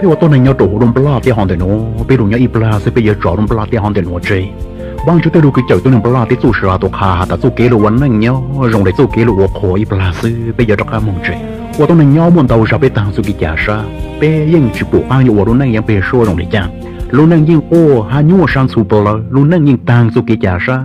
Peb ua tuab neeg nyob rau hauv lub nplaj teb hov ntawm nuav, peb lug nyob ib plag xwb peb yuav tso lub nplaj teb hov ntawm nuav tseg. Vaajtswv tej lug kws cawm tuab neeg nplaj teb txuj sa tus qha has tas txuj kev lug ua neej nyob zoo le txuj kev lug ua qhua ib plag xwb peb yuav rov qaab moog tseg. Ua tuab neeg nyob muaj ntau zag peb taag txuj kev ca sab, peb yeej tsi pum qaab yuav ua lub neej yaav peg suab zoo le caag. Lub neej yeej quaj hab nyuaj sab ntxhov plawg, lub neej yeej taag txuj kev ca sab,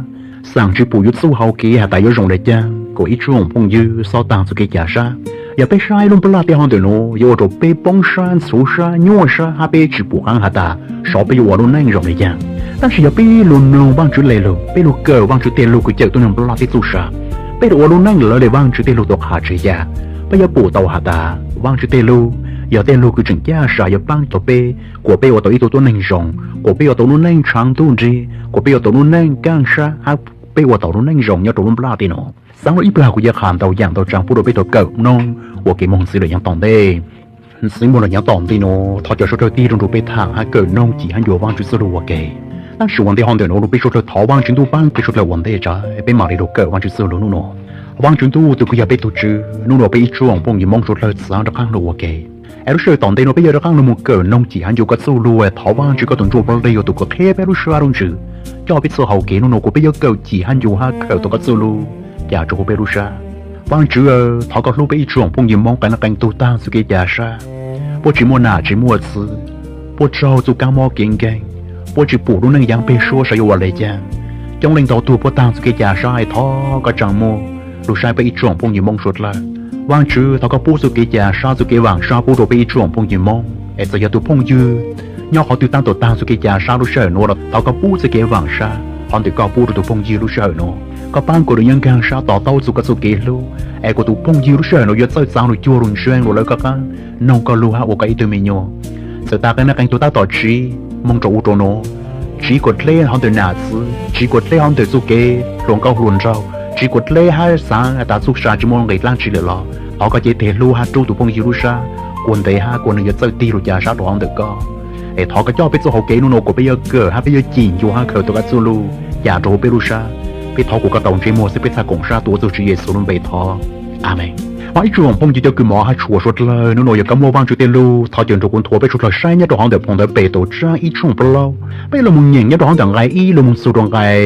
xaam tsi pum yug txuj hau kev has tas yuav zoo le caag kuas ib tsoom phooj ywg xob taag txuj kev ca sab. Yog peb saib lub nplaj teb hov ntawm nuav yuav ua rau peb poob sab ntxhov sab nyuaj sab hab peb tsi pum qaab has tas sov peb yuav ua lub neej zoo le caag. Tab sis yog peb lug mloog Vaajtswv le lug, peb lug kawm Vaajtswv tej lug kws cawm tuab neeg nplaj teb txuj sa, peb lug ua lub neej lawv le Vaajtswv tej lug tus qha tseg ca, peb yuav pum tau has tas Vaajtswv tej lug yog tej lug kws tseem caj sa yuav paab tau peb kuas peb ua tau ib tug tuab neeg zoo, kuas peb ua tau lub neej tshaav ntuj nrig, kuas peb ua tau lub neej kaaj sab hab peb ua tau lub neej zoo nyob rau lub nplaj teb nuav. Xaav lug ib plag kuv yuav qha ntau yaam ntau tsaa pub rau peb tau kawm mloog ua kev moog ntxiv lawm nyob tom ntej. Ntxiv moog lawm nyob tom ntej nuav thov cov suav dlawg tig lug nrug peb thaam hab kawm noog cim hab ncua Vaajtswv txuj lug ua ke. Tab sis ua ntej hov ntawm nuav lug peb suav dlawg thov Vaajtswv ntuj paab peb suav dlawg ua ntej tsa peb maam le lug kawm Vaajtswv txuj lug nub nuav. Vaajtswv ntuj tus kws yog peb tug Tswv, nub nuav peb ib tsoom phooj ywg Moob suav dlawg txav rov qaab lug ua ke. Es lub sij hawm tom ntej nuav peb yuav rov qaab lug moog kawm noog cim hab ncua koj txuj lug, thov Vaajtswv koj tus Ntsuj Plig yog tus kws qhia peb lub sab lub ntsws, coj peb txuj hau kev nub nuav kuas peb yuav kawm cim hab ncua hab kawm tau koj txuj lug ca rua huv peb lub sab. Vaajtswv, thov koj hlub peb ib tsoom phooj ywg Moob qee leej qee tug taag txuj kev ca sab, puab tsi muaj nam tsi muaj txwv, puab raug txuj kaab mob kev nkeeg, puab tsi pum lub neej yaav peg suab saib yuav ua le caag. Coob leej ntau tug puab taag txuj kev ca sab es thov koj tsaa muaj lug saib peb ib tsoom phooj ywg Moob suav dlawg. Vaajtswv, thov koj pub txuj kev ca sab txuj kev vaam sab pub rua peb ib tsoom phooj ywg Moob. Es txawm yog tus phooj ywg nyob qhov twg taab tom taag txuj kev ca sab lub sij hawm nuav los thov koj pub txuj kev vaam sab qhov ntawm koj pub rua tus phooj ywg lub sij hawm nuav. Koj paab kuas nws yuav nkaag sab to taub txug koj txuj kev hlub, es kuas tus phooj ywg lub sij hawm nuav yuav txawj txaav lug cuag lug ntseeg lug lawv koj qaab, noog koj lug hab ua koj ib tug me nyuam. Txawm tas qee leej qee tug taab tom tsiv moog rua u rua nuav, tsiv kuas dleb hov ntawm nam txwv, tsiv kuas dleb hov ntawm txuj kev hluas nkauj hluas nraug, tsiv kuas dleb hab xaav tas txuj sa tsi muaj nqis dlaab tsi lawm los thov koj cev teg hlub hab rub tus phooj ywg lub sab kuas ntev hab kuas nws yuav txawj tig lug ca sab rua hov ntawm koj. Es thov koj coj peb txuj hau kev nub nuav kuas peb yuav kawm hab peb yuav cim ncua hab kawm tau koj txuj lug ca rua huv peb lub sab. Peb thov kuas koj tau ntsej muag xwb peb txhaj koom sab tuav txug Tswv Yexus lub npe thov. Amees. Mas ib tsoom phooj ywg cov kws mov hab tshua suav dlawg, nub nuav yog koj muaj Vaajtswv tej lug thov caw nrug kuv nthuav peb suav dlawg saib nyob rua hov ntawm phoo ntawv Petus tsab ib tshooj plaub. Peb lug moog nyeem nyob rua hov ntawm nqai ib lug moog txug rua nqai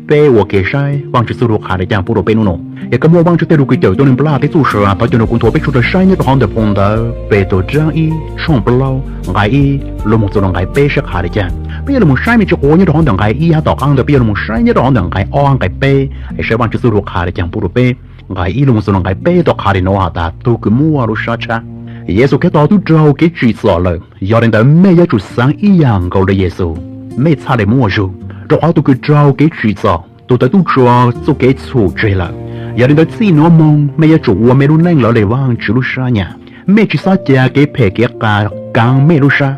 peb ua ke saib Vaajtswv txuj lug qha le caag pub rua peb nub nuav. Yog koj muaj Vaajtswv tej lug kws cawm tuab neeg nplaj teb txuj sa, thov caw nrug kuv nthuav peb suav dlawg saib nyob rua hov ntawm phoo ntawv Petus tsab ib tshooj plaub nqai ib lug moog txug rua nqai peb saib qha le caag. Peb yuav lug moog saib me ntsis quav nyob rua hov ntawm nqai ib hab tom qaab ntawd peb yuav lug moog saib nyob rua hov ntawm nqai ob nqai peb, es saib Vaajtswv txuj lug qha le caag pub rua peb. Nqai ib lug moog txug rua nqai peb tau qha le nuav has tas tug kws muaj lub sab tshab. Yexus Khetos twb raug kev tsim txom lawm, yog le ntawd mej yuav tsum xaav ib yaam nkaus le Yexus, mej txhaj le muaj zug. Rua qhov tug kws raug kev tsim txom, tug ntawd twb tso txuj kev txhum tseg lawm. Yog le ntawd txij nuav moog mej yuav tsum ua mej lub neej lawv le Vaajtswv lub sab nyam. Mej tsi xob ca kev phem kev qas kaav mej lub sab.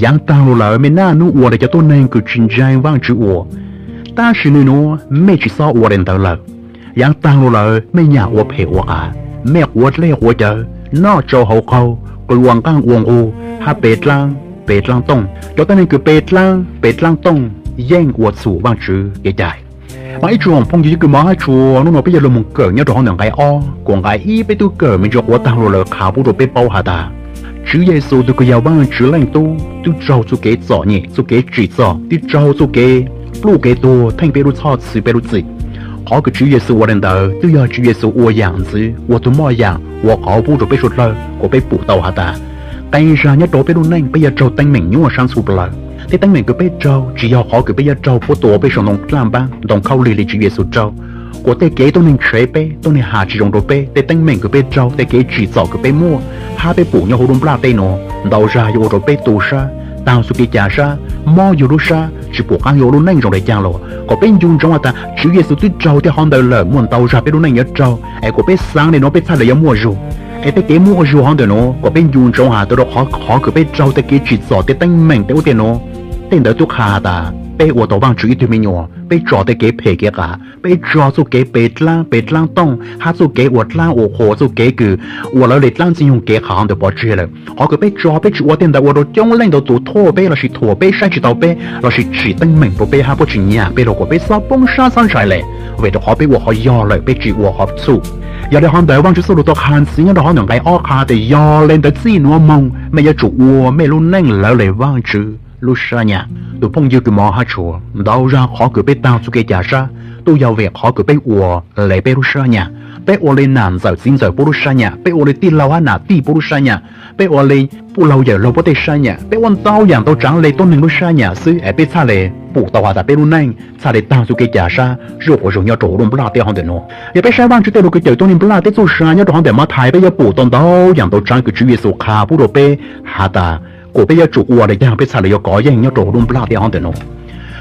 Yaav taag lug lawm mej naj nub ua le cov tuab neeg kws tsi ntseeg Vaajtswv ua, tab sis nwg nuav mej tsi xob ua le ntawd lawm. Yaav taag lug lawm mej nyam ua phem ua qas, mej quav dlej quav cawv, noj tsau haus qaug, qw ua nqaaj ua nqug, hab pe dlaab pe dlaab tooj. Cov tuab neeg kws pe dlaab pe dlaab tooj yeej ua txhum Vaajtswv kev cai. Mas ib tsoom phooj ywg cov kws mov hab tshua, nub nuav peb yuav lug moog kawm nyob rua hov ntawm nqai ob kuas nqai ib peb tub kawm me ntsis quav taag lug lawm qha pub rua peb paub has tas Tswv Yexus tug kws yog Vaajtswv Leej Tub twb raug txuj kev txom nyem, txuj kev tsim txom, twb raug txuj kev pluj kev tuag theej peb lub txhoj txhwv peb lub txim. Qhov kws Tswv Yexus ua le ntawd twb yog Tswv Yexus ua yaam ntxwv, ua tug moj yaam, ua qauv pub rua peb suav dlawg kuas peb pum tau has tas qee zag nyob rua peb lub neej peb yuav raug teeb meem nyuaj sab ntxhov plawg. Tej teeb meem kws peb raug tsi yog qhov kws peb yuav raug puab tua peb sau ntoo dlaaj npaab ntoo khaub lig le Tswv Yexus raug, kuas tej kev tuab neeg tshev peb, tuab neeg has tsi zoo rua peb, tej teeb meem kws peb raug, tej kev tsim txom kws peb muaj hab peb pum nyob huv lub nplaj teb nuav ntau zag yuav ua rua peb tu sab, taag txuj kev ca sab, mob yug lub sab, tsi pum qaab yuav ua lub neej zoo le caag lawm. Kuas peb ncu ntsoov has tas Tswv Yexus twb raug tej qhov ntawd lawm, muaj ntau zag peb lub neej yuav raug, es kuas peb xaav le nuav peb txhaj le yuav muaj zug. Es tej kev muaj zug hov ntawm nuav kuas peb ncu ntsoov has tas rua qhov, qhov kws peb raug tej kev tsim txom tej teeb meem tej ub tej nuav, tej ntawd twb qha has tas peb ua tau Vaajtswv ib tug me nyuam, peb tso tej kev phem kev qas, peb tso txuj kev pe dlaab pe dlaab tooj hab txuj kev ua dlaab ua qhua, txuj kev kws ua lawv le dlaab ntxwg nyoog kev qha hov ntawd pov tseg lawm. Qhov kws peb tso peb tsi ua tej ntawd ua rua coob leej ntau tus thuam peb lossis thuam peb, saib tsi tau peb lossis tsim teeb meem rua peb hab puab tsi nyam peb los kuas peb xob poob sab xob ntshai le, vim rua qhov peb ua qhov yog lawm peb tsi ua qhov txhum. Yog li hov ntawd Vajtswv txoj lus tau qha ntxiv nyob rau hauv ntawm nqe ob qha tias yog li ntawd txij nuav moog mej yuav tsum ua mej lub neej lawv li Vajtswv lub sab nyam. Tus phooj ywg kws mov hab tshua, ntau zag qhov kws peb taug txug kev ca sab tub yog vim qhov kws peb ua li peb lub sab nyam. Peb ua li nam ntxawm txiv ntxawm puab lub sab nyam, peb ua li tij laug hab nam tij puab lub sab nyam, peb ua li puj laug yawm laug puab tej sab nyam, peb ua ntau yaam ntau tsaav li tuab neeg lub sab nyam xwb es peb txhaj li pum tau has tas peb lub neej txhaj li taug txug kev ca sab zuj quas zug nyob rau huv lub nplaj teb hov ntawm nuav. Yog peb saib Vajtswv tej lus kws cawm tuab neeg nplaj teb txuj sa nyob rau hov ntawm Mathais peb yuav pum tau ntau yaam ntau tsaav kws Tswv Yexus qha pub rau peb has tas kuas peb yuav tsum ua li caag peb txhaj li yuav kov yeej nyob rau huv lub nplaj teb hov ntawm nuav.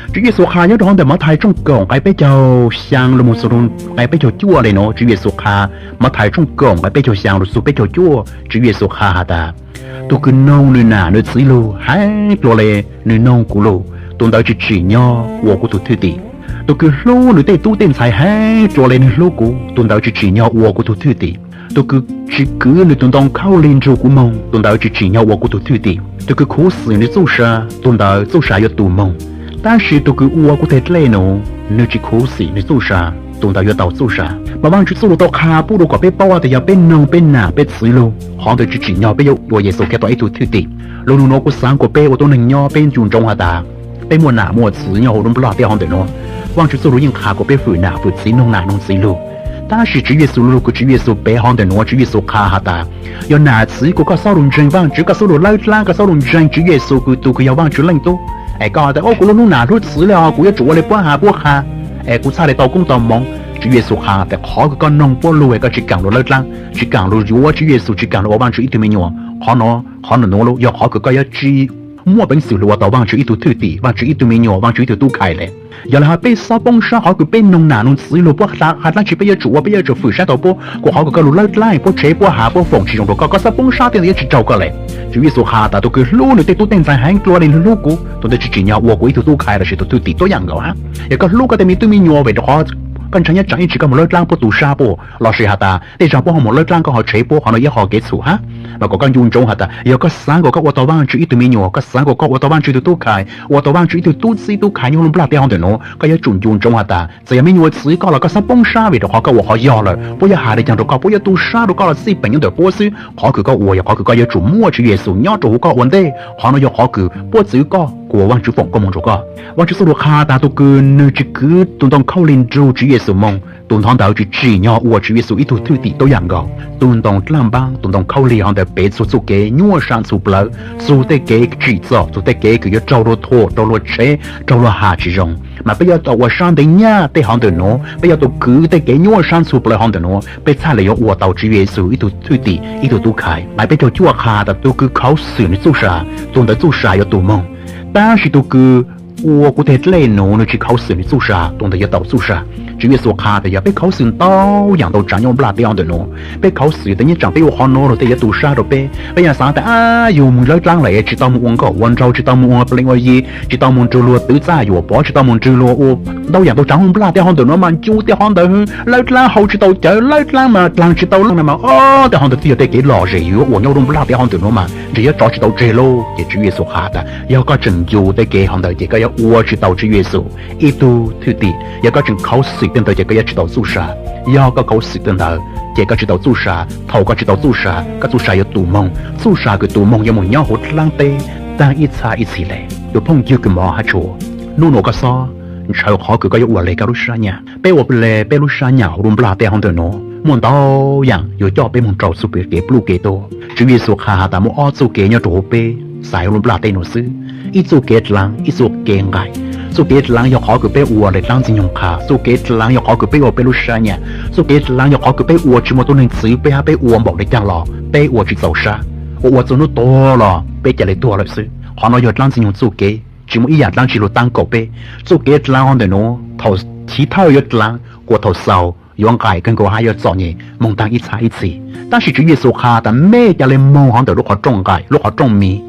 Tswv Yexus qha nyob rau hov ntawm Mathais tshooj kaum nqe peb caug xyaa lug moog txug nqe peb caug cuaj li nuav. Tswv Yexus qha, Mathais tshooj kaum nqe peb caug xyaa lug txug peb caug cuaj, Tswv Yexus qha has tas, tug kws noog nwg nam nwg txiv lug heev dlua li nwg noog kuv lug, tug ntawd tsi tsim nyog ua kuv tug thwj tim. Tug kws hlub nwg tej tub tej ntxhais heev dlua li nwg hlub kuv, tug ntawd tsi tsim nyog ua kuv tug thwj tim. Tug kws tsi kwv nwg tug ntoo khaub lig nrug kuv moog, tug ntawd tsi tsim nyog ua kuv tug thwj tim. Tug kws khuv xim nwg txuj sa, tug ntawd txuj sa yuav tu moog. Tab sis tug kws ua kuv teg dlej nuav, nwg tsi khuv xim nwg txuj sa, tug ntawd yuav tau txuj sa. Mas Vaajtswv txuj lug tau qha pub rua kom peb paub tas yog peb noog peb nam peb txiv lug, qhov ntawd tsi tsim nyog peb yuav ua Yexus Khetos ib tug thwj tim. Lug nub nuav kuv xaav kuas peb ua tuab neeg nyob peb ncu ntsoov has tas peb muaj nam muaj txiv nyob huv lub nplaj teb hov ntawm nuav. Vaajtswv txuj lug yeej qha kuas peb fwm nam fwm txiv noog nam noog txiv lug. Tab sis Tswv Yexus lug kws Tswv Yexus pem hov ntawm nuav, Tswv Yexus qha has tas, yog nam txiv kuas koj xob lug ntseeg Vaajtswv, koj xob lug lawb dlaab, koj xob lug ntseeg Tswv Yexus kws tug kws yog Vaajtswv Leej Tub, es koj has tas, o, kuv lub hnub nam hlub txiv le os, kuv yuav tsum ua le puab has puab qha, es kuv txhaj le tau koob tau moov. Tswv Yexus qha tas qhov kws koj noog puab lug es koj tsi kaam lug lawb dlaab, tsi kaam lug yuav Tswv Yexus, tsi kaam lug ua Vaajtswv ib tug me nyuam, qhov nuav, qhov nuav nuav yog qhov kws koj yuav tsi muaj peev xwm lug ua tau Vaajtswv ib tug thwj tim, Vaajtswv ib tug me nyuam, Vaajtswv ib tug tub khai le. Yog le hab peb xob poob sab qhov kws peb noog nam noog txiv lug puab has dlaab tsi peb yuav tsum ua, peb yuav tsum fwm sab tau puab, kuas qhov kws koj lug lawb dlaab puab tshev puab has puab foom tsi zoo rua koj, koj xob poob sab tej ntawd yuav tsi raug koj le. Tswv Yexus qha tas tug kws hlub nwg tej tub tej ntxhais heev dlua le nwg hlub kuv, tug ntawd tsi tsim nyog ua kuv ib tug tub khai lossis tug thwj tim tuab yaam nkaus hab. Yog koj hlub koj tej me tub me nyuam vim rua qhov koj ntshai nyob tsaam ib tsam koj moog lawb dlaab puab tu sab puab, lossis has tas tej zag puab ho moog lawb dlaab koj ho tshev puab, qhov nuav yog qhov kev txhum hab. Mas kom koj ncu ntsoov has tas yog koj xaav kuas koj ua tau Vaajtswv ib tug me nyuam, koj xaav kuas koj ua tau Vaajtswv ib tug tub khai, ua tau Vaajtswv ib tug tub txib tub khai nyob lub nplaj teb hov ntawm nuav, koj yuav tsum ncu ntsoov has tas txawm yog me nyuam txiv koj los koj xob poob sab vim rua qhov koj ua qhov yog lawm, puab yuav has le caag rua koj, puab yuav tu sab rua koj los txij peem nyob ntawm puab xwb. Qhov kws koj ua yog qhov kws koj yuav tsum muaj Tswv Yexus nyob rua huv koj ua ntej, qhov nuav yog qhov kws puab txwv koj kuas Vaajtswv foom koob moov rua koj. Vaajtswv txuj lug qha tas tug kws nwg tsi kwv tug ntoo khaub lig nrug Tswv Yexus moog, tug ntawd tsi tsim nyog ua Tswv Yexus ib tug thwj tim tuab yaam nkaus. Tug ntoo dlaab npaab, tug ntoo khaub lig hov ntawd pem txug txuj kev nyuaj sab ntxhov plawv, txug tej kev tsim txom, txug tej kev kws yuav raug luag thuam, raug luag tshev, raug luag has tsi zoo. Mas peb yuav tau ua sab ntev nyaj tej hov ntawm nuav, peb yuav tau kwv tej kev nyuaj sab ntxhov plawv hov ntawm nuav, peb txhaj le yuav ua tau Tswv Yexus ib tug thwj tim, ib tug tub khai. Nqe peb caug cuaj qha tas tug kws khuv xim nwg txuj sa, tug ntawd txuj sa yuav tu moog. Tab sis tug kws ua kuv teg dlej nuav nwg tsi khuv xim nwg txuj sa, tug ntawd yuav tau txuj sa. Tswv Yexus qha tas yog peb khuv xim ntau yaam ntau tsaav nyob nplaj teb hov ntawm nuav, peb khuv xim tas nyob tsaam peb ua qhov nuav lug tej yuav tu sab rua peb, peb yuav xaav tas, a, yug moog lawb dlaab lawm tsi tau moog ua nkaum ua nraug, tsi tau moog ua pleev ua yi, tsi tau moog nrug luag twv txaj yuam pov, tsi tau moog nrug luag ua ntau yaam ntau tsaav nyob nplaj teb hov ntawm nuav mas ncu tej hov ntawd, lawb dlaab haus tsi tau cawv, lawb dlaab mas dlaag tsi tau laj mas, o, tej hov ntawd twb yog tej kev lom zem yuav ua nyob lub nplaj teb hov ntawm nuav mas ntshe yuav tso tsi tau tseg lauj. Ces Tswv Yexus qha tas yog koj tseem ncu tej kev hov ntawd ces koj yuav ua tsi tau Tswv Yexus ib tug thwj tim. Yog koj tseem khuv xim tej ntawd ces koj yuav tsi tau txuj sa. Yog koj khuv xim tej ntawd ces koj tsi tau txuj sa. Thaum koj tsi tau txuj sa, koj txuj sa yuav tu moog. Txuj sa kws tu moog yuav moog nyob huv dlaab teb taag ib txhab ib txhis le. Tus phooj ywg kws mov hab tshua, nub nuav koj xob ntshaw qhov kws koj yuav ua le koj lub sab nyam. Peb ua le peb lub sab nyam huv lub nplaj teb hov ntawm nuav muaj ntau yaam yuav coj peb moog rau txuj kev pluj kev tuag. Tswv Yexus qha has tas muaj ob txuj kev nyob rua huv peb xaiv huv lub nplaj teb nuav xwb, ib txuj kev dlaag, ib txuj kev nqaim. Txuj kev dlaag yog qhov kws peb ua le dlaab ntxwg nyoog qha, txuj kev dlaag yog qhov kws peb ua peb lub sab nyam, txuj kev dlaag yog qhov kws peb ua tsi muaj tuab neeg txwv peb hab peb ua npaum le caag los peb ua tsi txaus sab, ua ua txug nub tuag los peb ca le tuag lawm xwb. Qhov nuav yog dlaab ntxwg nyoog txuj kev, tsi muaj ib yaam dlaab tsi lug taab kaum peb. Txuj kev dlaag hov ntawm nuav thaum chiv thawj yuav dlaag, kuas thaum xaus yuav nqaim kawg nkaus hab yuav txom nyem moog taag ib txhab ib txhis. Tab sis Tswv Yexus qha tas mej ca le moog hov ntawm lub qhov rooj nqaim, lub qhov rooj miv,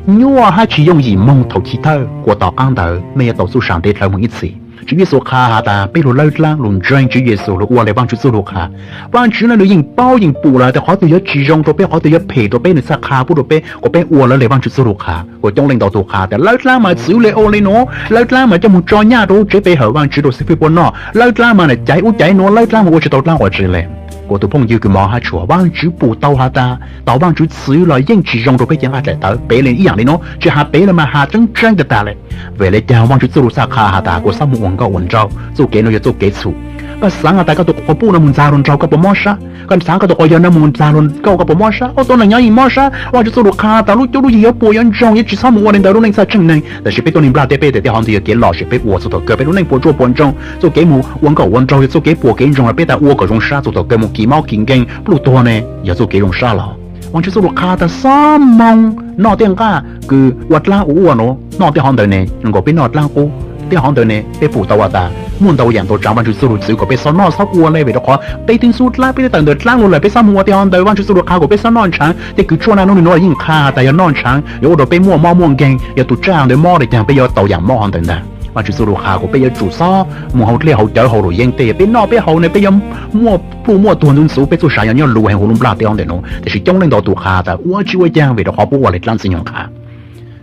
nyuaj hab tsi yooj yim moog thaum chiv thawj, kuas tom qaab ntawd mej yuav tau txuj sa ntev dlhawv moog ib txhis. Tswv Yexus qha has tas peb lug lawb dlaab lug ntseeg Tswv Yexus lug ua le Vaajtswv txuj lug qha. Vaajtswv le nwg yeej paub yeej pum lawm tas qhov twg yuav tsi zoo rua peb, qhov twg yuav phem rua peb, nwg txhaj qha pub rua peb kuas peb ua lawv le Vaajtswv txuj lug qha. Kuas coob leej ntau tug qha tas lawb dlaab mas txwv le ua le nuav, lawb dlaab mas coj moog tso nyaj rua huv tsev pe hawm Vaajtswv rua xib fwb puab noj, lawb dlaab mas nam caiv ub caiv nuav, lawb dlaab mas ua tsi tau dlaab quas tsi le. Kuv tus phooj ywg kws mov hab tshua, Vaajtswv pum tau has tas tos Vaajtswv txwv los yeej tsis zoo rua peb cov nqaj daim tawv. Pem le ib yaam le nuav, tsis has pem le mas has tseeb tseeb tag tag le. Vim le caag Vaajtswv txuj lug txhaj qha has tas kuas xob moog ua nkauj ua nraug, txuj kev nuav yog txuj kev txhum. Koj xaav has tas koj tus quas puj nuav moog ntxag lug nraug koj puas mob sab? Koj xaav koj tus quas yawg nuav moog ntxag lug nkauj koj puas mob sab? Ob tug neeg nyob yeej mob sab. Vaajtswv txuj lug qha tas lub cuab lub yig yuav puas yuav ntsoog, yuav tsis txhob moog ua le ntawd, lub neej txhaj tseeb neeg. Tab sis peb tuab neeg nplaj teb peb teb hov ntawd yog kev lom zem peb ua txug thaum kawg, peb lub neej puas tsuaj puas ntsoog, txuj kev moog ua nkauj ua nraug yog txuj kev puas kev ntsoog los peb tas ua kom zoo sab txug thaum kawg moog kis mob kis nkeeg pluj tuag ne yog txuj kev zoo sab los? Vaajtswv txuj lug qha tas xob moog noj tej nqaj kws ua dlaab ua uaj nuav, noj tej hov ntawd ne zoo nkaus peb noj dlaab qub, tej hov ntawd ne peb pum tau has tas muaj ntau yaam ntau tsaav Vaajtswv txuj lug txwv kom peb xob noj xob ua le, vim rua qhov peb twb xub dlaab, peb twb tawm ntawm dlaab lug lawm, peb xob moog ua tej hov ntawd. Vaajtswv txuj lug qha kom peb xob noj ntshav, tej kws tshuaj naj nub le nuav yeej qha has tas yog noj ntshav yuav ua rua peb muaj mob muaj nkeeg, yog tus tsaj ntawd mob le caag peb yuav tau yaam mob hov ntawd ntag. Vaajtswv txuj lug qha kom peb yuav tsum xob moog hauv dlej hauv cawv hauv luam yeeb, tej yog peb noj peb haus ne peb yuav muaj pluj muaj tuag ntxuv ntxuv, peb txuj sa yog nyob luv heev huv lub nplaj teb hov ntawm nuav. Tab sis coob leej ntau tus qha tas ua tsis ua caag vim rua qhov puab ua le dlaab txwg nyoog qha.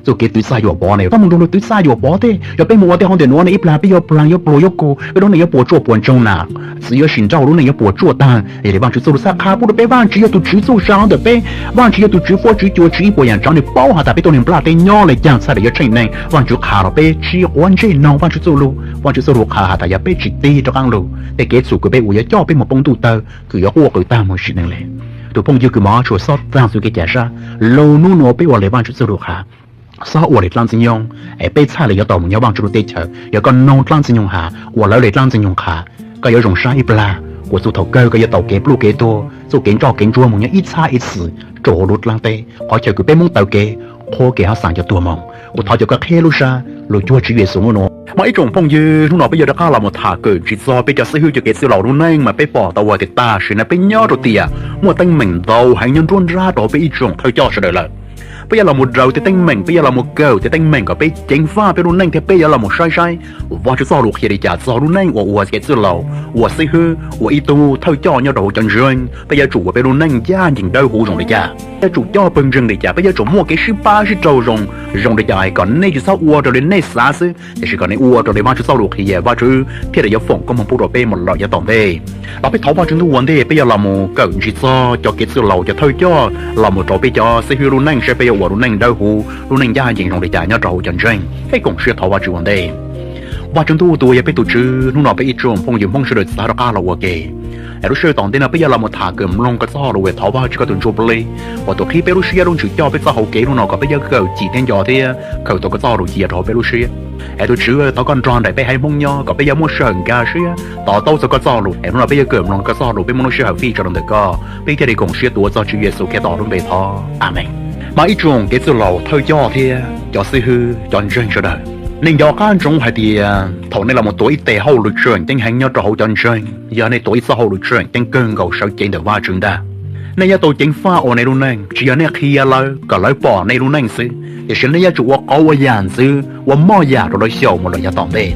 Txuj kev twv txaj yuam pov ne, koj moog nrug lug twv txaj yuam pov tej, yog peb moog ua tej hov ntawm nuav ne ib plag peb yuav plaag yuav pluag yuav kug, peb lub neej yuav puas tsuaj puas ntsoog na, txiv yuav sim nrauj, lub neej yuav puas tsuaj taag. Yog le Vaajtswv txuj lug txhaj qha pub rua peb, Vaajtswv yog tug tswv txuj sa hov ntawm peb, Vaajtswv yog tug tswv fuab tswv cua tswv ib puas yaam tsaav, nwg paub has tas peb tuab neeg nplaj teb nyob le caag txhaj le yuav tsheej neeg. Vaajtswv qha los peb tsi quav ntsej noog Vaajtswv txuj lug. Vaajtswv txuj lug qha has tas yog peb tsi tig rov qaab lug, tej kev txhum kws peb ua yuav coj peb moog poob ntuj tawg, kws yuav quaj qw taag moog sim neej le. Tus phooj ywg kws mov tshua, xob taag txuj kev ca sab, lug nub nuav peb ua le Vaajtswv txuj lug qha, xob ua le dlaab txwg nyoog, es peb txhaj le yuav tau moog nyob Vaajtswv lub teb chaws. Yog koj noog dlaab txwg nyoog has, ua lawv le dlaab txwg nyoog qha, koj yuav zoo sab ib plag, kuas txug thaum kawg koj yuav tau kev pluj kev tuag, txuj kev ntsoj kev ntsuag moog nyob ib txhab ib txhis rua huv lub dlaab teb, qhov chaw kws peb Moob taw kev, qhuab kev hab xaa cov tuag moog. Kuv thov caw koj qhib lub sab lug cuag Tswv Yexus nub nuav. Mas ib tsoom phooj ywg, nub nuav peb yuav rov qaab los mus tham kawm ntsig txog peb cov xib hwb cov kev txwj laus lub neej mas peb pom tau ua tias tam sim no peb nyob rau tiam muaj teeb meem ntau heev nyob nruab nrab rau peb ib tsoom thawj coj sawv daws lawm. Peb yuav los mus daws tej teeb meem, peb yuav los mus kawm tej teeb meem kom peb ceev faj peb lub neej thiab peb yuav los mus saib saib Vajtswv txoj lus qhia li cas txog lub neej uas ua kev txwj laus, ua xib hwb, ua ib tug thawj coj nyob rau hauv cov ntseeg. Peb yuav tsum ua peb lub neej ncaj ncees dawb huv zoo li cas, yuav tsum coj pawg ntseeg li cas, peb yuav tsum muaj kev sib pab sib raug zoo, zoo li cas kom nej tsis txhob ua raws li nej xav xwb, tiam sis kom nej ua raws li Vajtswv txoj lus qhia, Vajtswv thiaj li yuav foom koob hmoov pub rau peb mus lawm yav tom ntej. Los peb thov Vajtswv ntuj ua ntej, peb yuav los mus kawm ntsig txog cov kev txwj laus, cov thawj coj los mus rau peb cov xib hwb lub neej saib peb yuav ua lub neej dawb huv, lub neej ncaj ncees zoo li cas nyob rau hauv cov ntseeg. Peb koom siab thov Vajtswv ua ntej. Vajtswv ntuj tus uas yog peb tus Tswv, hnub no peb ib tsoom phooj ywg Hmoob sawv daws txav rov qab los ua ke. Es lub sij hawm tom ntej no peb yuav los mus tham kawm mloog koj txoj lus, thov Vajtswv koj tus Ntsuj Plig uas tus qhib peb lub siab lub ntsws coj peb txoj hau kev hnub no kom peb yuav kawm cim thiab nco thiab khaws tau koj txoj lus cia rau hauv peb lub siab. Es tus Tswv, thov koj nrog nraim peb haiv Hmoob nyob kom peb yuav muaj sij hawm nkag siab to taub txog koj txoj lus. Es hnub no peb yuav kawm mloog koj txoj lus, peb muaj lub sij hawm fij tso rau ntawm koj, peb thiaj li koom siab tuav txog Tswv Yexus Khetos lub npe thov, Amees. Mas ib tsoom kev txwj laus, thawj coj thiab cov xib hwb, cov ntseeg sawv daws, nej nco qab ntsoov hais tias thaum nej los mus tuav ib tes hauj lwm tseem ceeb heev nyob rau hauv cov ntseeg, yog nej tuav ib txoj hauj lwm tseem ceeb kawg nkaus sawv cev ntawm Vajtswv ntag. Nej yuav tau ceev faj ua nej lub neej, tsis yog nej qhia lawv kom lawv pom nej lub neej xwb, tiam sis nej yuav tsum ua qauv ua yam ntxwv, ua moj yam rau lawv xyaum mus lawm yav tom ntej.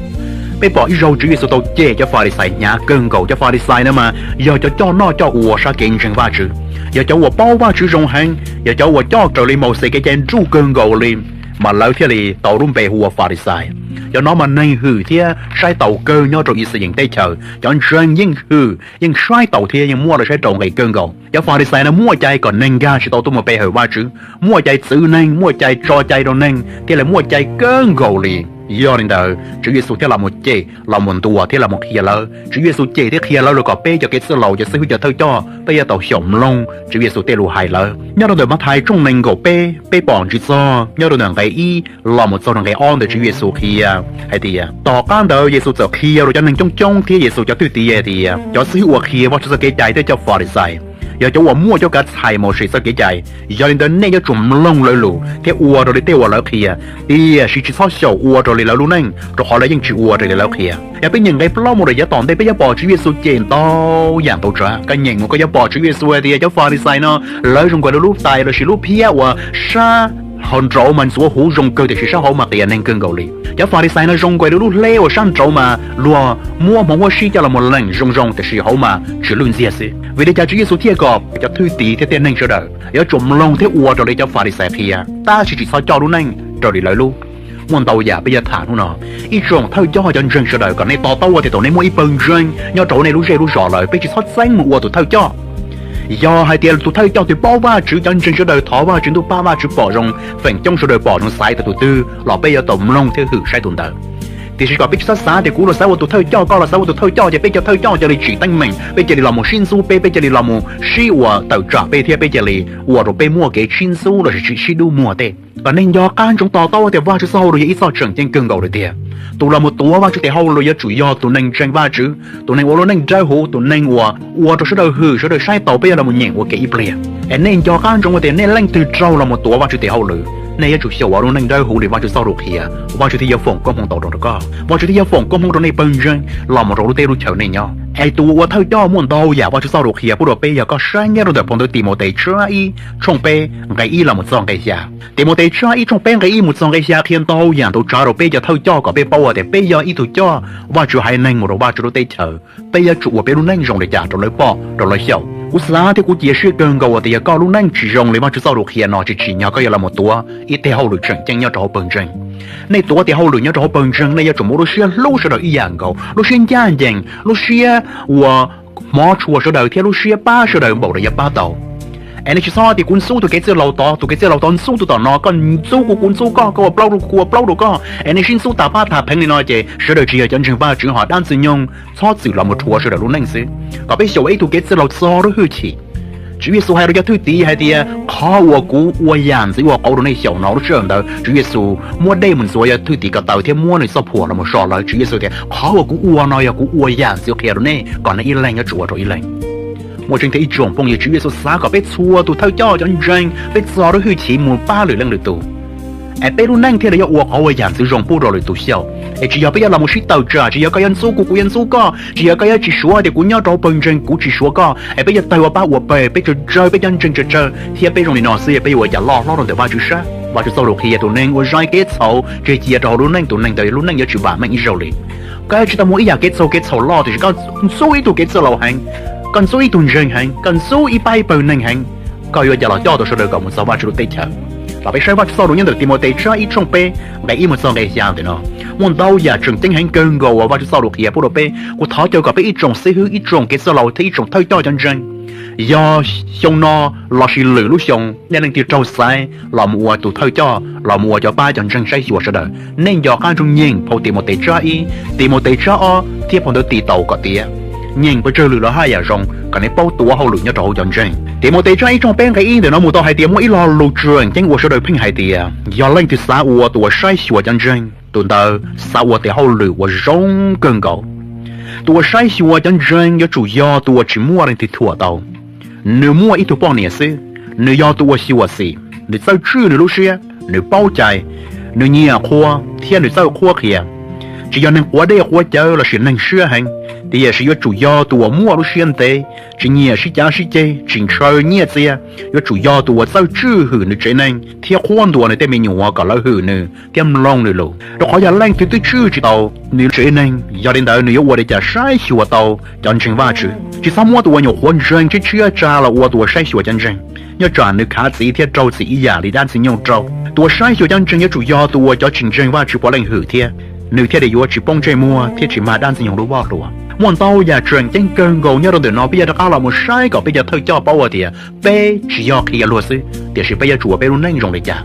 Peb pom ib zaug Tswv Yexus tau cem cov Falixais hnyav kawg nkaus. Cov Falixais na mas yog cov coj noj coj ua sab kev ntseeg Vajtswv, yog cov uas paub Vajtswv zoo heev, yog cov uas coj raws li Mauxes kev cai nruj kawg nkaus li, mas lawv thiaj li tau lub npe hu ua Falixais. Cov no mas neeg hwm thiab saib taus kawg nyob rau Ixayees teb chaws. Cov ntseeg yeej hwm, yeej saib taus thiab yeej muab lawv saib rau nqi kawg nkaus. Cov Falixais no muaj cai kom neeg nkag tsis tau tuaj mus pe hawm Vajtswv, muaj cai txwv neeg, muaj cai tso cai rau neeg, thiab lawv muaj cai kawg nkaus li. Yog li ntawd Tswv Yexus thiaj los mus cem, los mus ntuas thiab los mus qhia lawv. Tswv Yexus cem thiab qhia lawv los kom peb cov kev txwj laus, cov xib hwb, cov thawj coj, peb yuav tau xyaum mloog Tswv Yexus tej lus hais lawm. Nyob rau ntawm Mathais tshooj nees nkaum peb, peb pom ntsig txog nyob rau ntawm nqe ib los mus txog rau nqe ob ntawd Tswv Yexus qhia hais tias, tom qab ntawd Yexus txawm qhia rau cov neeg coob coob thiab Yexus cov thwj tim hais tias, cov xib hwb uas qhia Vajtswv txoj kev cai thiab cov Falixais yog cov uas muaj cuab kav txhais Mauxes txoj kev cai. Yog li ntawd nej yuav tsum mloog lawv lus thiab ua raws li tej uas lawv qhia, tiam sis tsis txhob xyaum ua raws li lawv lub neej, rau qhov lawv yeej tsis ua raws li lawv qhia. Yog peb nyeem nqe plaub mus rau yav tom ntej peb yuav pom Tswv Yexus cem ntau yam ntau tsav. Koj nyeem mus koj yuav pom Tswv Yexus hais tias cov Falixais no lawv zoo nkaus li lub tais lossis lub phiab uas sab hauv nraud mas ntxuav huv zoo kawg tiam sis sab hauv mas qias neeg kawg nkaus li. Cov Falixais no zoo nkaus li lub hleb uas sab nraud mas luag muab hmoov huab sib coj los mus leem zoo zoo tiam sis hauv mas tsis lwj ntxiag xwb. Vim li cas Tswv Yexus thiaj kom cov thwj tim thiab tej neeg sawv daws yuav tsum mloog thiab ua raws li cov Falixais qhia, tab sis tsis txhob coj lub neej raws li lawv lub? Muaj ntau yam peb yuav tham hnub no. Ib tsoom thawj coj cov ntseeg sawv daws, kom nej to taub tias thaum nej muaj ib pawg ntseeg nyob rau nej lub zej lub zos lawm, peb tsis txhob txeeb mus ua tus thawj coj. Yog hais tias tus thawj coj twg paub Vajtswv, cov ntseeg sawv daws thov Vajtswv, ntuj pab Vajtswv pom zoo, feem coob sawv daws pom zoo xaiv tau tus twg los peb yuav tau mloog thiab hwm saib tus ntawd. Tiam sis kom peb tsis txhob xav tias kuv los xav ua tus thawj coj, koj los xav ua tus thawj coj, ces peb cov thawj coj cia li tsim teeb meem, peb cia li los mus sib ntxub peb, peb cia li los mus sib ua tawm tsam peb thiab peb cia li ua rau peb muaj kev sib ntxub lossis tsis sib dub muag tej. Kom nej nco qab ntsoov to taub tias Vajtswv txoj hauj lwm yog ib txoj tseem ceeb kawg nkaus li tiag. Tus los mus tuav Vajtswv tes hauj lwm yuav tsum yog tus neeg ntseeg Vajtswv, tus neeg ua lub neej dawb huv, tus neeg uas ua rau sawv daws hwm, sawv daws saib taus peb yuav los mus nyeem ua ke ib pliag. Es nej nco qab ntsoov tias nej leej twg raug los mus tuav Vajtswv tes hauj lwm, nej yuav tsum xyaum ua lub neej dawb huv li Vajtswv txoj lus qhia, Vajtswv thiaj yuav foom koob hmoov tau rau koj, Vajtswv thiaj yuav foom koob hmoov rau nej pawg ntseeg los mus rau lub teb lub chaw nej nyob. Es tus ua thawj coj muaj ntau yam Vajtswv txoj lus qhia pub rau peb, yog koj saib nyob rau ntawm phau ntawv Timautes tsab ib tshooj peb nqe ib los mus txog nqe xya. Timautes tsab ib tshooj peb nqe ib mus txog nqe xya qhia ntau yam ntau tsav rau peb cov thawj coj kom peb paub tias peb yog ib tug coj Vajtswv haiv neeg mus rau Vajtswv lub teb chaws, peb yuav tsum ua peb lub neej zoo li cas rau lawv pom rau lawv xyaum. Kuv xav thiab kuv cia siab kawg nkaus tias yog koj lub neej tsis zoo li Vajtswv txoj lus qhia no, tsis tsim nyog koj yuav los mus tuav ib teg hauj lwm tseem ceeb nyob rau hauv pawg ntseeg. Nej tuav tes hauj lwm nyob rau hauv pawg ntseeg, nej yuav tsum muaj lub siab hlub sawv daws ib yam nkaus, lub siab ncaj ncees, lub siab uas hmov tshua sawv daws thiab lub siab pab sawv daws npaum li yuav pab tau. Es nej tsis txhob tias kuv ntxub tus kev txwj laus tod, tus kev txwj laus tod ntxub tus tom no, koj ntxub kuv, kuv ntxub koj, koj ua plaub rau kuv, kuv ua plaub rau koj, es nej sib ntxub tas pab tas pheev li no ces sawv daws tsis yog cov ntseeg Vajtswv, ho dab ntxwg nyoog txhob txwm los mus rhuav sawv daws lub neej xwb. Kom peb xyaum ua ib tug kev txwj laus txog lub hwj chim. Tswv Yexus hais rau cov thwj tim hais tias qhov uas kuv ua yam ntxwv ua qauv rau nej xyaum no, lub sij hawm ntawd Tswv Yexus muab dej mus ntxuav cov thwj tim ko taw thiab muab nws txoj phuam los mus so lawv. Tswv Yexus tias qhov uas kuv ua no yog kuv ua yam ntxwv qhia rau nej kom nej ib leeg yuav tsum ua rau ib leeg. Muaj tseeb tiag ib tsoom phooj ywg, Tswv Yexus xav kom peb txhua tus thawj coj cov ntseeg peb txog lub hwj chim mus pab lwm leej lwm tus, es peb lub neej thiaj li yuav ua qauv ua yam ntxwv zoo pub rau lwm tus xyaum. Es tsis yog peb yuav los mus sib tawm tsam, tsis yog koj yuav ntxub kuv, kuv yuav ntxub koj, tsis yog koj yuav tsis suav tias kuv nyob rau hauv pawg ntseeg kuv tsis suav koj, es peb yuav tawg ua pab ua pawg, peb tsawg tsawg, peb cov ntseeg tsawg tsawg thiab peb zoo li no xwb, peb yuav ua cas loj hlob rau ntawm Vajtswv sab? Vajtswv txoj lus qhia tias tus neeg uas zais kev txhaum tseg cia rau hauv lub neej, tus neeg ntawd lub neej yuav tsis vam meej ib zaug li. Koj yuav tsis tau muaj ib yam kev txhaum kev txhaum loj, tiam sis koj ntxub ib tug kev txwj laus heev, koj ntxub ib tug ntseeg heev, koj ntxub ib pab ib pawg neeg heev, koj yuav ua cas los coj tau sawv daws kom mus txog Vajtswv lub teb chaws? Los peb saib Vajtswv txoj lus nyob ntawm Timautes tsab ib tshooj peb nqe ib mus txog nqe xya ntawm no. Muaj ntau yam tseem ceeb heev kawg nkaus uas Vajtswv txoj lus qhia pub rau peb. Kuv thov caw kom peb ib tsoom xib hwb, ib tsoom kev txwj laus thiab ib tsoom thawj coj cov ntseeg, yog xyoo no lossis lwm lub xyoo nej leej twg raug xaiv los mus ua tus thawj coj, los mus ua cov pab cov ntseeg saib xyuas sawv daws, nej nco qab ntsoov nyeem phau Timautes tsab ib, Timautes tsab ob thiab phau ntawv Titaus kom tiav. Nyeem pes tsawg lwm lawv haj yam zoo kom nej paub tuav hauj lwm nyob rau hauv cov ntseeg. Timautes tsab ib tshooj peb nqe ib ntawm no mus tau hais tias muaj ib lo lus tseem ceeb uas sawv daws pheej hais tias yog leej twg xav ua tus uas saib xyuas cov ntseeg, tus ntawd xav ua tes hauj lwm uas zoo kawg nkaus. Tus uas saib xyuas cov ntseeg yuav tsum yog tus uas tsis muaj leej twg thuam tau. Nws muaj ib tug poj niam xwb, nws yog tus uas xyuam xim, nws txawj tswj nws lub siab, nws paub cai, nws nyiam qhuas thiab nws txawj qhuab qhia. Tsis yog neeg quav dej quav cawv lossis neeg siab heev, tiam sis yuav tsum yog tus uas muaj lub siab ntev, tsis nyiam sib cav sib ceg, tsis ntshaw nyiaj txiag. Yuav tsum yog tus uas txawj tswj hwm nws tsev neeg thiab qhuab ntuas nws tej me nyuam kom lawv hwm nws thiab mloog nws lus, rau qhov yog leej twg twb tswj tsis tau nws tsev neeg, yog li ntawd nws yuav ua li cas saib xyuas tau cov ntseeg Vajtswv? Tsis txhob muab tus uas nyuam qhuav ntseeg tshiab tshiab tsa los ua tus uas saib xyuas cov ntseeg, nyob tsam nws khav txiv thiab raug txim ib yam li dab ntxwg nyoog raug. Tus uas saib xyuas cov ntseeg yuav tsum yog tus uas cov tsis ntseeg Vajtswv puav leej hwm thiab, nws thiaj li yuav tsis poob ntsej muag thiab tsis mag dab ntxwg nyoog lub voj hlua. Muaj ntau yam tseem ceeb kawg nkaus nyob rau ntawm no, peb yuav rov qab los mus saib kom peb cov thawj coj paub hais tias peb tsis yog qhia luag xwb, tiam sis peb yuav tsum ua peb lub neej zoo li cas.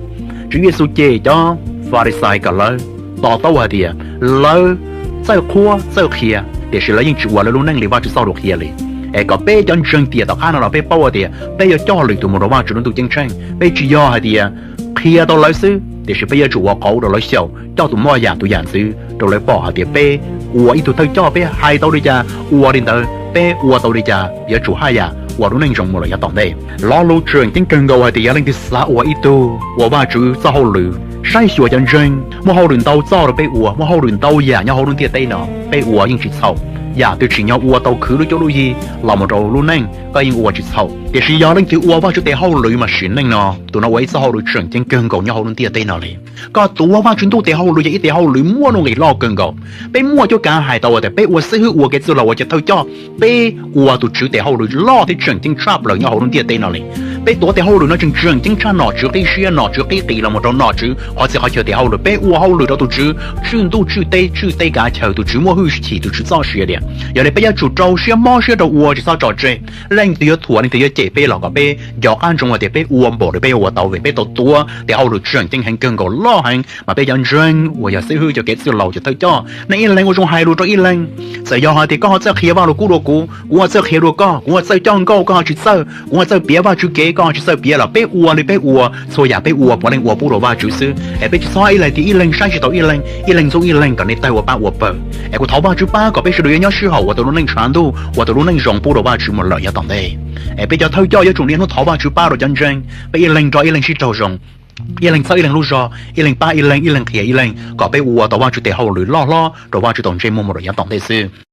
Tswv Yexus cem cov Falixais kom lawv to taub hais tias lawv txawj qhuab txawj qhia, tiam sis lawv yeej tsis ua lawv lub neej li Vajtswv txoj lus qhia li. Es kom peb cov ntseeg tiam tom qab no los peb paub hais tias peb yuav coj lwm tus mus rau Vajtswv lub ntuj ceeb tsheej, peb tsis yog hais tias qhia tau lawv xwb, tiam sis peb yuav tsum ua qauv rau lawv xyaum, coj tus moj yam tus yam ntxwv rau lawv pom hais tias peb ua ib tug thawj coj peb hais tau li cas, ua li ntawd peb ua tau li cas, yuav tsum haj yam ua lub neej zoo mus lawm yav tom ntej. Lo lus tseem ceeb kawg nkaus hais tias yog leej twg xav ua ib tug ua Vajtswv txoj hauj lwm, saib xyuas cov ntseeg, muaj hauj lwm ntau txoj rau peb ua, muaj hauj lwm ntau yam nyob hauv lub ntiaj teb no peb ua yeej tsis txhaum. Yam twg tsim nyog ua tau khwv lub cuab lub yig los mus rau lub neej koj yeej ua tsis txhaum. Tiam sis yog leej twg ua Vajtswv tes hauj lwm mas sim neej no tus no ua ib txoj hauj lwm tseem ceeb kawg nkaus nyob hauv lub ntiaj teb no li. Koj tuav Vajtswv ntuj tes hauj lwm yog ib tes hauj lwm muaj nuj nqis loj kawg nkaus. Peb muaj cuab kav hais tau tias peb ua xib hwb, ua kev txwj laug, ua cov thawj coj, peb ua tus Tswv tes hauj lwm loj thiab tseem ceeb tshaj plaws nyob hauv lub ntiaj teb no li. Peb tuav tes hauj lwm no tseem tseem ceeb tshaj nom tswv qib siab, nom tswv qib qis los mus rau nom tswv qhov txhia qhov chaw tes hauj lwm. Peb ua hauj lwm rau tus Tswv tswj ntuj tswj teb tswj teb kav chaw, tus Tswv muaj hwj chim, tus Tswv txoj sia tias yog li peb yuav tsum rau siab mob siab rau ua, tsis txhob tso tseg. Leej twg yuav thuam, leej twg yuav cem peb los kom peb nco qab ntsoov hais tias peb ua npaum li peb yuav ua tau vim peb tau tuav tes hauj lwm tseem ceeb heev kawg nkaus loj heev mas peb cov ntseeg uas yog xib hwb, cov kev txwj laug, cov thawj coj, nej ib leeg ua zoo hais lus rau ib leeg. Txawm yog hais tias koj ho txawj qhia Vajluskub dua kuv, kuv ho txawj qhia dua koj, kuv ho txawj coj nkauj, koj ho tsis txawj, kuv ho txawj piav Vajtswv kev, koj ho tsis txawj piav los peb ua li peb ua, txhua yam peb ua puav leej ua pub rau Vajtswv xwb. Es peb tsis txhob ib leeg tias ib leeg saib tsis taus ib leeg, ib leeg ntxub ib leeg kom nej tawg ua pab ua pawg. Es kuv thov Vajtswv pab kom peb sawv daws yuav nyob sib haum ua tus lub neej tshav ntuj, ua tus lub neej zoo pub rau Vajtswv mus lawm yav tom ntej. Es peb cov thawj coj yuav tsum niaj hnub thov Vajtswv pab rau cov ntseeg, peb ib leeg nrog ib leeg sib raug zoo, ib leeg txhawb ib leeg lub zog, ib leeg pab ib leeg, ib leeg qhia ib leeg kom peb ua tau Vajtswv tes hauj lwm loj hlob rau Vajtswv tau ntsej muag mus rau yav tom ntej xwb.